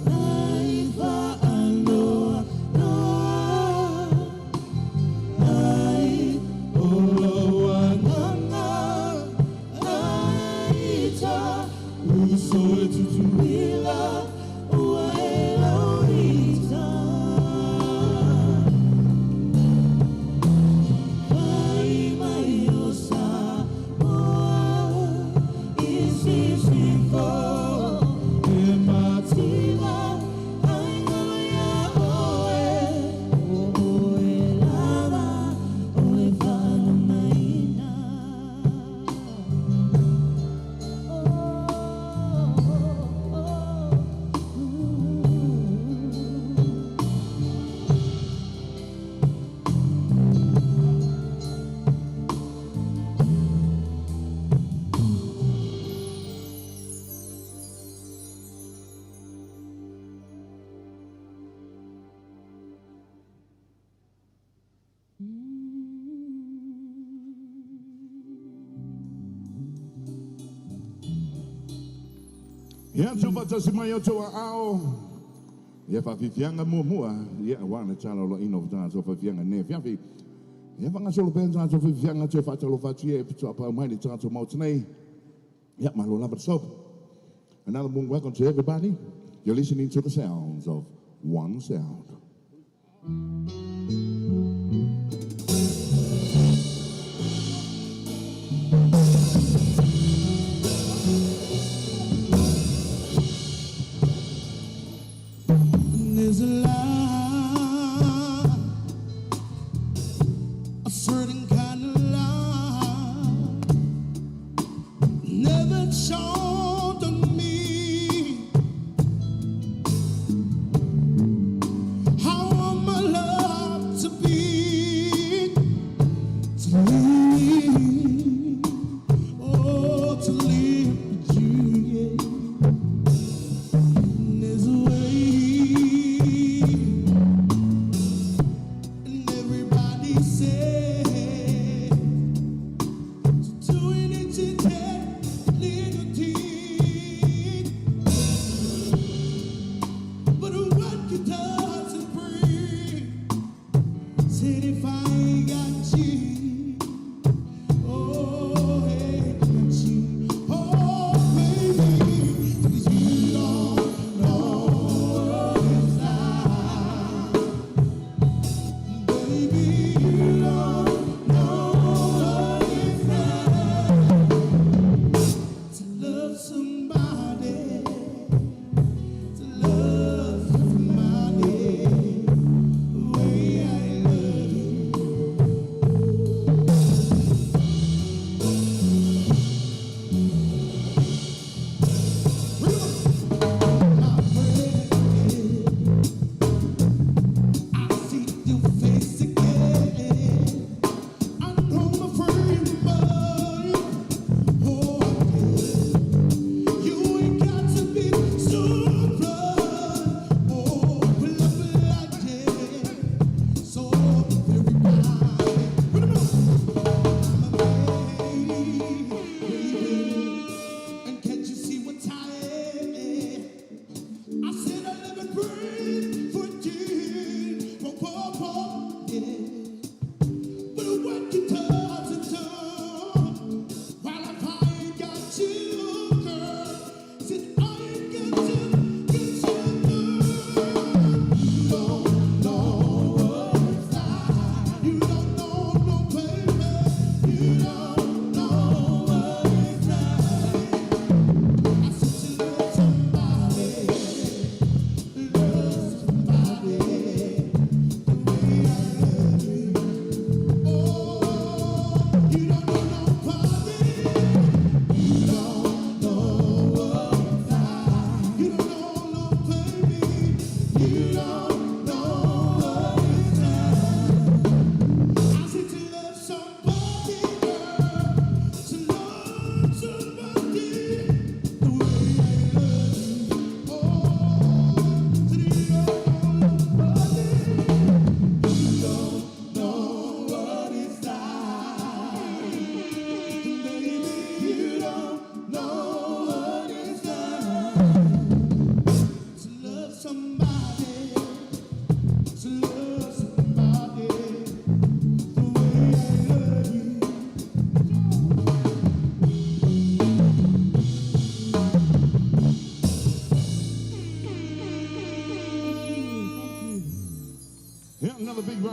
ai whaanoa noa ai o ananga ai ta uso e tutuila ua e lauita Vai mai o Samoa i sisifo e mativa ai ngalo ia oe o oe lava o e whanumaina. Oh, Ia tu whatasi mai o tua ao. Ia whawhiwhianga mua mua. Ia wana tala lo ino tātou whawhiwhianga ne fiafi. Ia whangasolo pēn tātou whawhiwhianga te whatalo whatu e putua pau mai ni tātou mau tenei. Ia malo lava te soap. Another warm welcome to everybody. You're listening to the sounds of One Sound. There's a love, a certain kind of love, never shone on me. How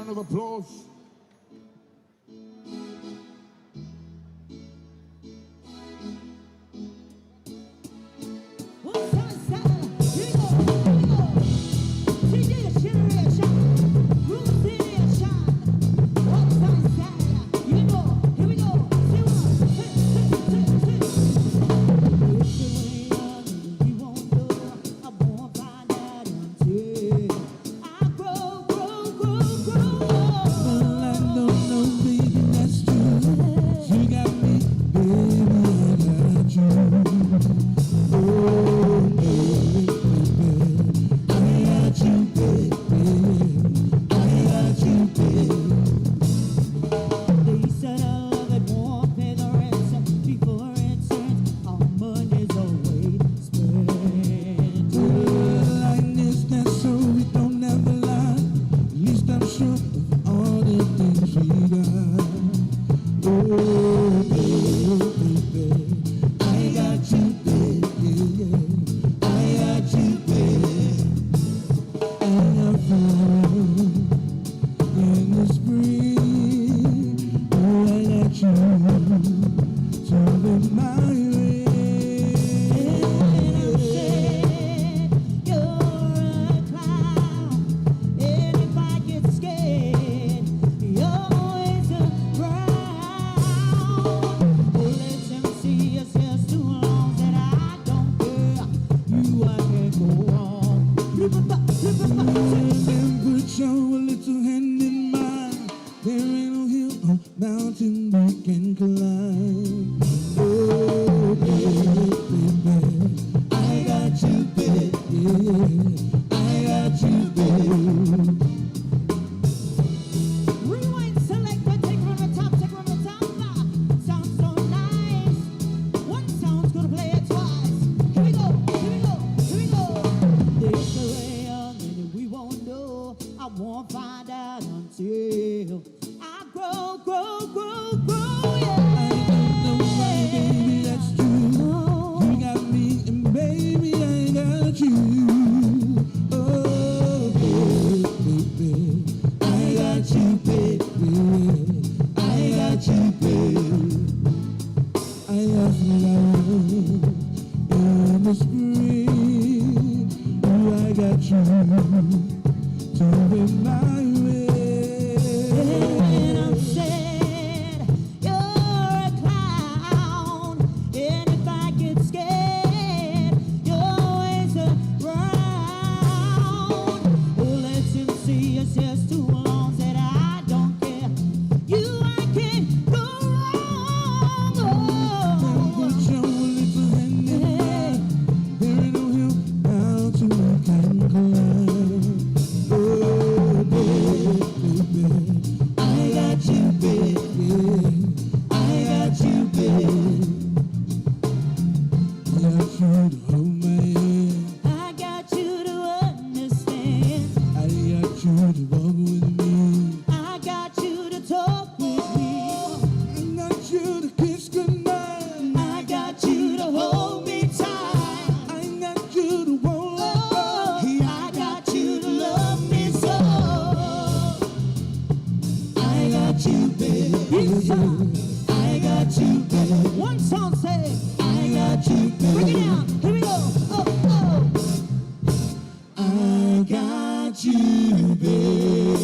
round of applause. Well, I don't know, baby, that's true. You got me, baby, I got you. Oh, baby, baby, I got you, baby. I got you, baby. They said I love it won't pay the rent before it turns. Our money's always spent. Well, I guess that's so we don't have a lot. At least I'm sure of all the things we got. Oh, baby, baby, I got you, baby. I got you, baby. I got flowers in the spring. Oh, I got you to be my way. And I said, you're a clown. And if I get scared, you're always around. Oh, let them see us just too long that I don't care. You, I can't go wrong. And put your little hand in mine. There ain't no hill or mountain we can climb. Oh, baby, baby, I got you, baby. I got you, baby. Rewind, select, but take from the top, take from the top. Sounds so nice. One sound's gonna play it twice. Here we go, here we go, here we go. This way and we won't know. I won't find out until I grow, grow, grow, grow. Yeah. I don't know why, baby, that's true. You got me, and baby, I got you. Oh, baby, baby, I got you, baby. I got you, baby. I got flowers in the spring. Oh, I got you to be my way. And I'm sad, you're a clown. And if I get scared, you're always around. Oh, let him see us just too long that I don't care. You, I can't go wrong. Put your little hand in mine. There ain't no hill mountain we can climb. Oh, baby, baby, I got you, baby. I got you, baby. I got you to hold my hand. I got you to understand. I got you to walk with me. I got you to talk with me. I got you to kiss goodnight. I got you to hold me tight. I got you to won't let go. Oh, I got you to love me so. I got you, baby. Yes, sir. I got you, baby. One song say, I got you, baby. bring it down. Here we go. Oh, oh. I got you, baby.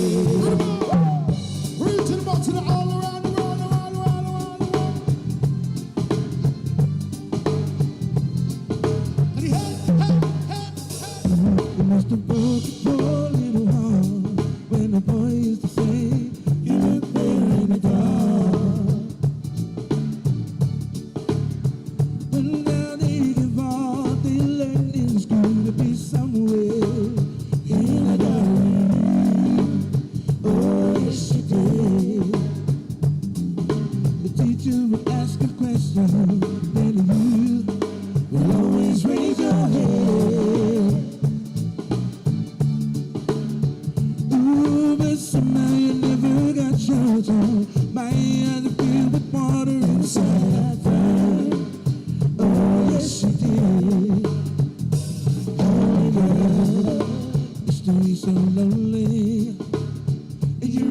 Reach to the back, to the all around, around, around, around, around, around. And he hey, hey, hey, hey. You must have broke a poor little heart when the boy used to say you look better in the dark. But now they give all they learned in school to be somewhere in the dark. Oh, yes, you did. The teacher would ask a question, then you would always raise your hand. Ooh, but somehow you never got your turn. My eyes are filled with water inside. I cried. Oh, yes, you did. Oh, girl, used to be so lonely. And you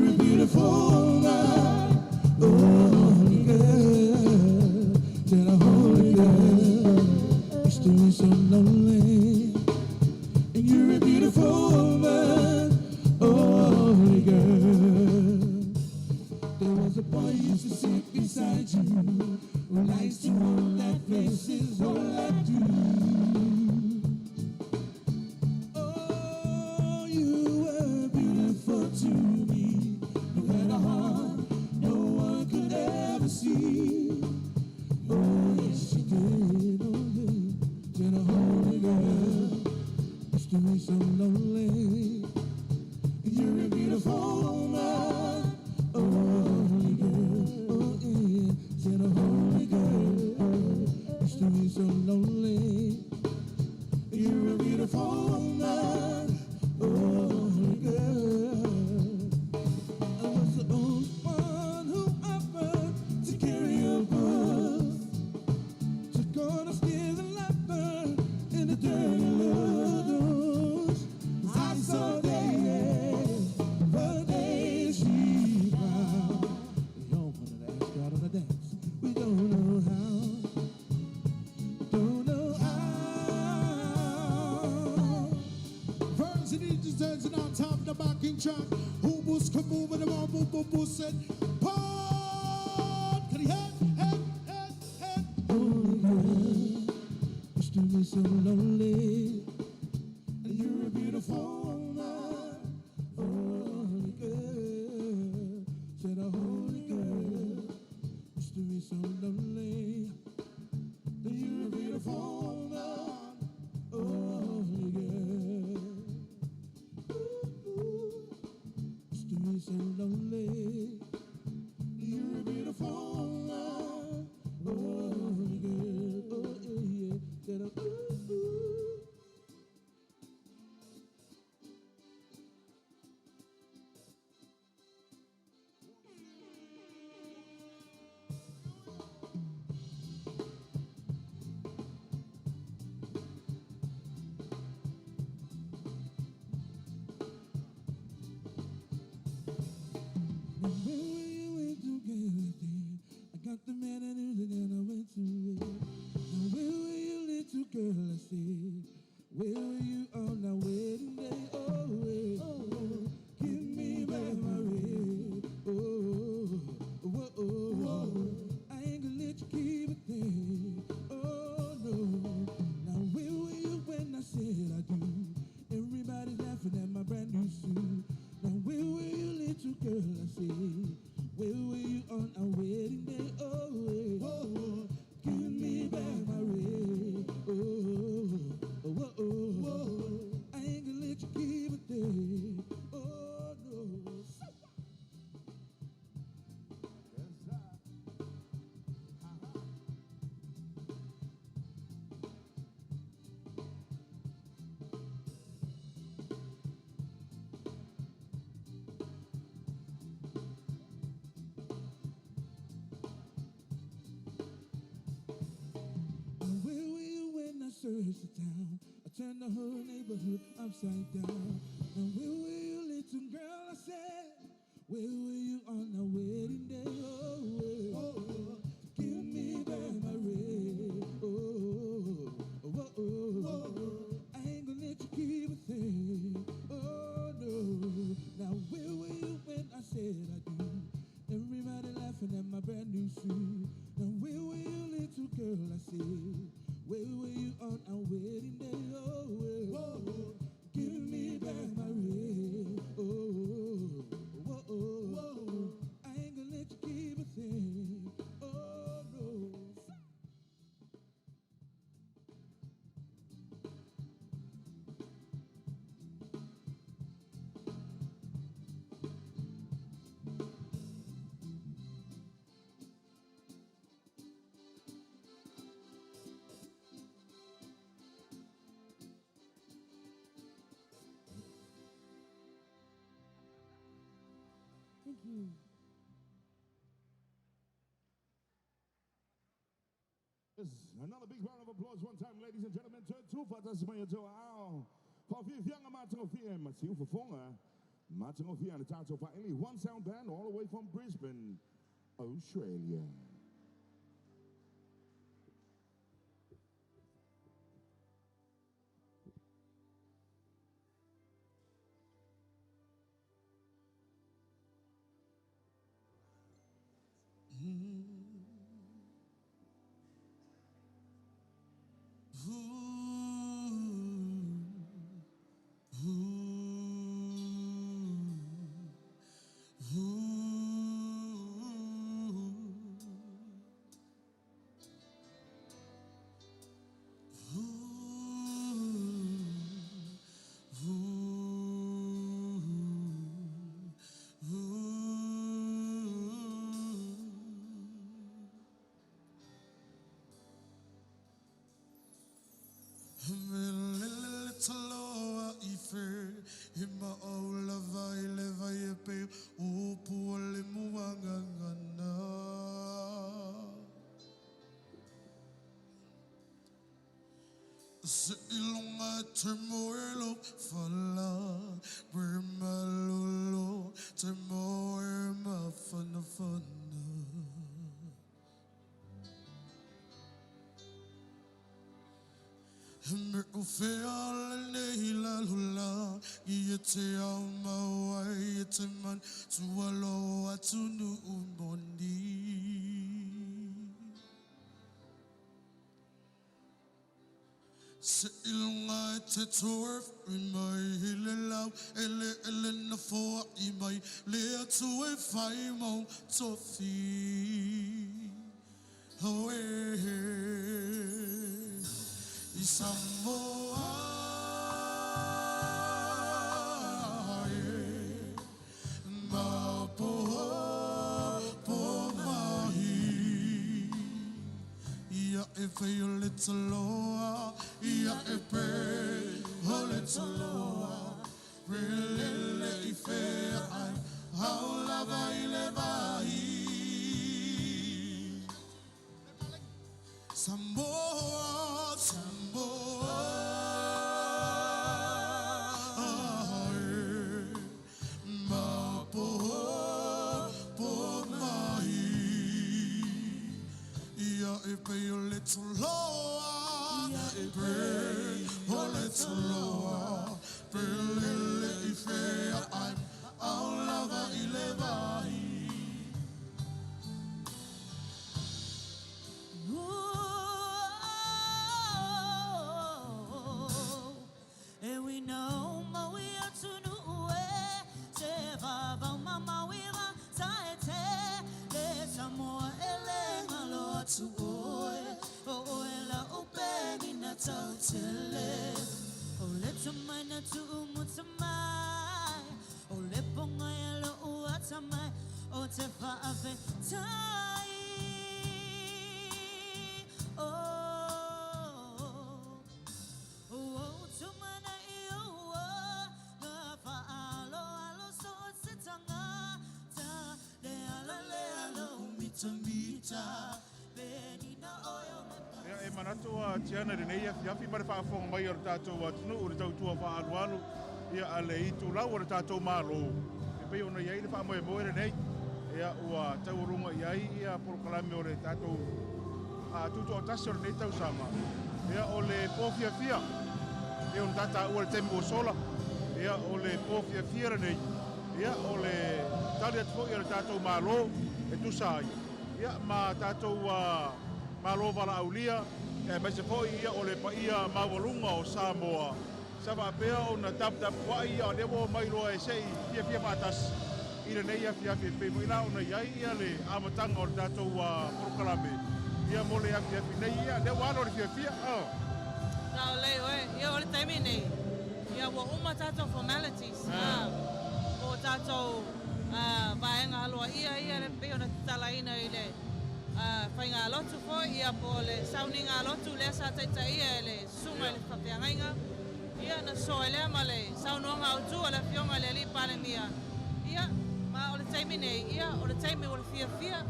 like you, who likes to hold that face is all I do. Oh, you were beautiful to me. You had a heart no one could ever see. Oh, yes, you did. Oh, yeah. Said a holy girl used to be so lonely. You're a beautiful woman. Oh, holy girl. Oh, yeah. Said a holy girl used to be so lonely. You're a beautiful woman. Oh, holy girl. I was the only one who offered to carry a bus. Took on a steal the laughter in the dirty little I saw the day she cried. We all wanted to ask her out on a dance. We don't know how. Don't know how. Verse and he just turns it on top of the backing track. Who bus kaboom and the ball boom boom boom said, Pod! Can he head, head, head, head? Holy girl, used to be so lonely. And you're a beautiful woman. Holy girl, said a holy girl, used to be so lonely. And you're a beautiful woman. Holy girl. Ooh, ooh, used to be so lonely. You're a beautiful woman. Holy girl. Oh, yeah, yeah. Said a ooh, ooh. Now when we went together then, I got the man I knew that I went to it. Now where were you, little girl? I said, where were you on our wedding day? Oh, yeah. Oh, give me back my ring. Oh, oh, oh, oh. I ain't gonna let you keep a thing. Oh no. Now where were you when I said I do? Everybody's laughing at my brand new suit. Now where were you, little girl? I said, where were you on our wedding day? Oh, yeah. Oh, give me back my ring. Oh, oh, oh, oh. I ain't gonna let you keep a thing. Oh no. Now where were you when I searched the town? I turned the whole neighborhood upside down. Now where were you, little girl? I said, where were you on our wedding day? Oh, yeah. Oh, give me back my ring. Oh, oh, oh, oh. I ain't gonna let you keep a thing. Oh no. Now where were you when I said I do? Everybody laughing at my brand new suit. Now where were you, little girl? I said, where were you on our wedding day? Oh, yeah. Oh, give me back my ring. Oh, oh, oh, oh. I ain't gonna let you keep a thing. Oh no. Thank you. Yes, another big round of applause one time, ladies and gentlemen. To tufatasi mai tou aao. Faafiafiaga matagofie ma siufofoga. Matagofie a le tatou faaili. One Sound Band all the way from Brisbane, Australia. Se ilonga te moelo fala Bremalolo te moe mafana fana. Me o fea nei la lula I e te au mauai e te man Tualo atunu umoni. Se ilunga e te torf i mai hile lau ele ele na foa i mai le atu e whai mau tofi. Oh eh I Samoa e ma po po mahi. Ia e whai o le taloa, ia e pe o le taloa. Relele i whea ai, hau lava i le vai. Samoa, Samoa, e, ma po po mahi. Ia e pe o le taloa, ia e pe o le taloa. Pe lele i whea ai, au lava i le vai. And we know maui atunu e te vavau mamaui va taete le Samoa ele ngalo atu oe o oe la upe na tautele o le tamai na tu'u tamai o le ponga e lo ua tamai o te whaawhe tai. Oh, oh, tumana i ua, ngā whaalo alo so o te tangata, le ala le alo mita mita, penina oe o me Ia e manatu a tiana le nei afi afi ma le faafofoga mai o le tatou atunuu le tautua faaalualu ia a le itulau o le tatou malo. E pei ona iai le faamoemoe lenei ia ua taualuga i ai ia polokalame o le tatou tutoatasi o lenei tausaga. Ia o le pōfiafia ia ona tataua le taimi ua sola ia o le pōfiafia lenei ia o le tali atu foʻi a le tatou malo e tusa ai. Ia ma tatou malo valaaulia e maise foʻi ia o le paia maualuga o Samoa. Sa faapea ona taputapuaʻi ia o lea ua omai loa e seʻi fiafia faatasi i lenei afiafi e pei foʻi la ona iai ia le amataga o le tatou polokalame ia mo le afiafi nei ia lea ua alo le fiafia oh. Sao lei oe, ia o le taimi nei. Ia ua uma tātou formalities. O tātou vaenga aloa ia ia le pei ona tatalaina i le whainga alotu foi, ia po le sauninga alotu lea sa taita ia e le susunga i le whawheangaiga. Ia na soa lea ma le saunoaga autu a le afioga i le alii Palemia. Ia, ma o le taimi nei, ia o le taimi o le fiafia,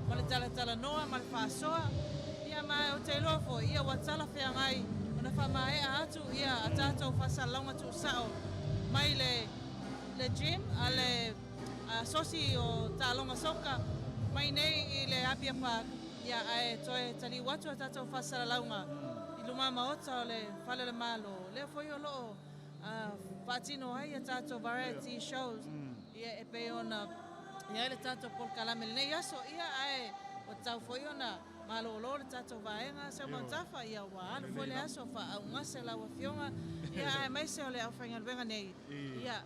ma le talatalanoa ma le faasoa. Ia ma o te iloa foi, ia ua talafeagai ona faamaea atu ia a tatou faasalalauga tuusao mai le le gym a le sosi o taaloga soka mai nei i le Apia Park. Ia ae toe taliu atu a tatou faasalalauga i luma maota o le fale o le malo. Lea foi o loo faatino ai a tatou variety shows. Ia e pei ona ia le tatou polokalame lenei aso ia ae ua tatau foi ona malōlō le tatou vaega seu mautafa ia ua alu foi le aso faaaugase lau afioga ia ae maise o le aufaigaluega nei ia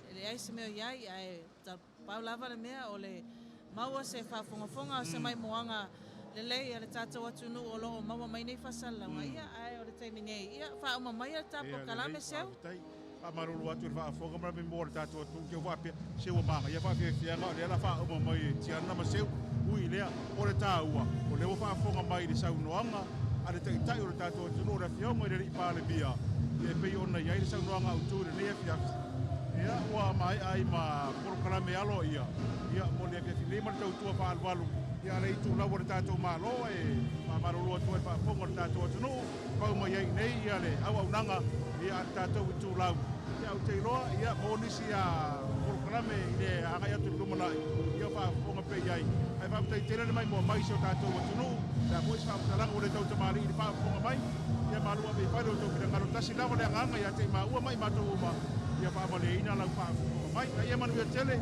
e leai se mea o iai ae pau lava le mea o le maua se faafogafoga o se maimoaga lelei a le tatou atunuu o loo maua mai nei faasalalauga ia ae o le taimi nei ia faauma mai le ta polokalame seu. Faamalulu atu i le faafofoga ma le mo le tatou atunuu ke faapea se ua magaia faafiafiaga o lea la faauma mai e Tiana ma Seu ui lea o le tāua o lea ua faafofoga mai i le saunoaga a le taitai o le tatou atunuu o le afioga i le alii Palemia e pei ona iai le saunoaga autu i lenei afiafi. Ia ua maea ai ma polokalame alo ia ia mo le afiafi nei ma le tautua faaalualu ia le itulau o le tatou malo e faamalulu atu ai faafofoga o le tatou atunuu. pau mai ai iinei le auaunaga a le tatou itulau. Ia ou te iloa mo nisi polokalame i le agai atu i le lumanai, ia o faafofoga pea i ai. Ae faafetai tele le maimoa mai i si o tatou atunuu. O le a foi se faamatalaga ua le tautamalii i le faafofoga mai, ia malu ave i fale o outou finagalo. Tasi lava le agaga ia te i maua ma i matou uma, ia faamalieina lau faafofoga mai. A ia manuia tele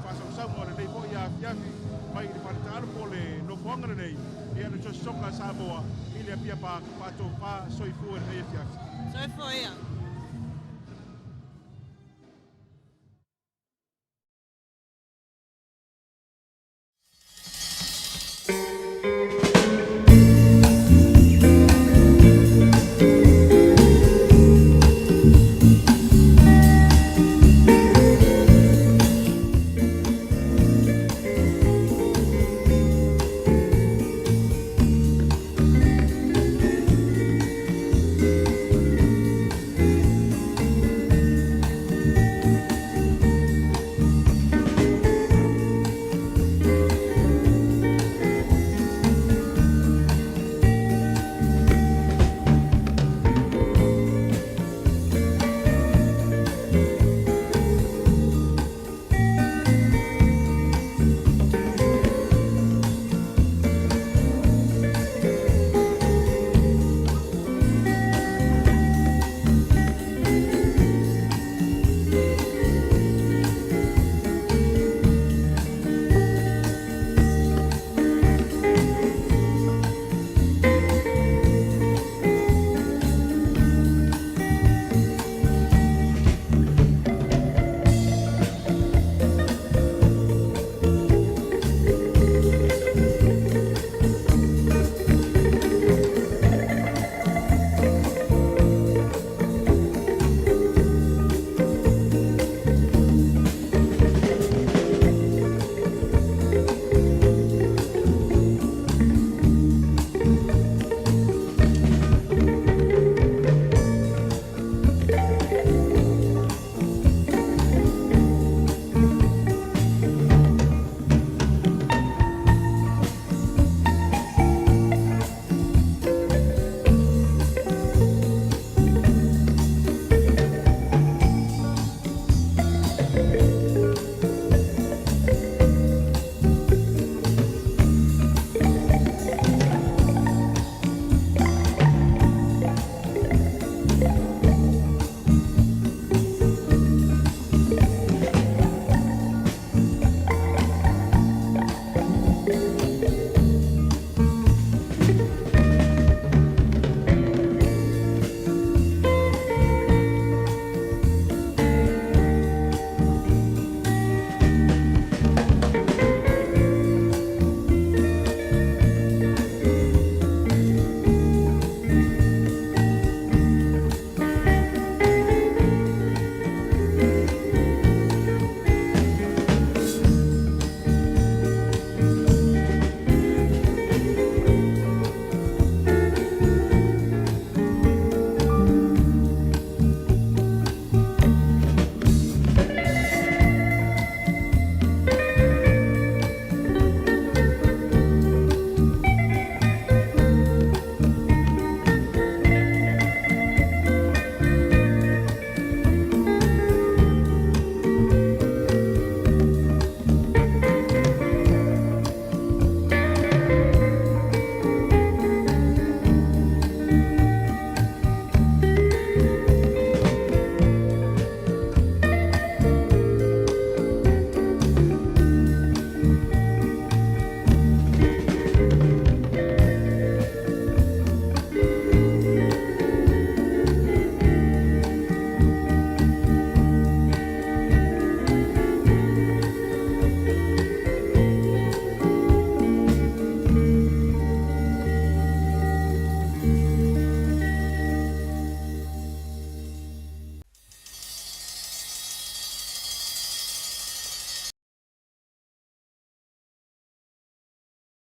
faasausauga o lenei foi afiafi mai i le faletaalo po o le nofoaga lenei, le Tosotoga a Samoa i le Apia Park. Faatofa soifua i lenei afiafi. Soifua ia.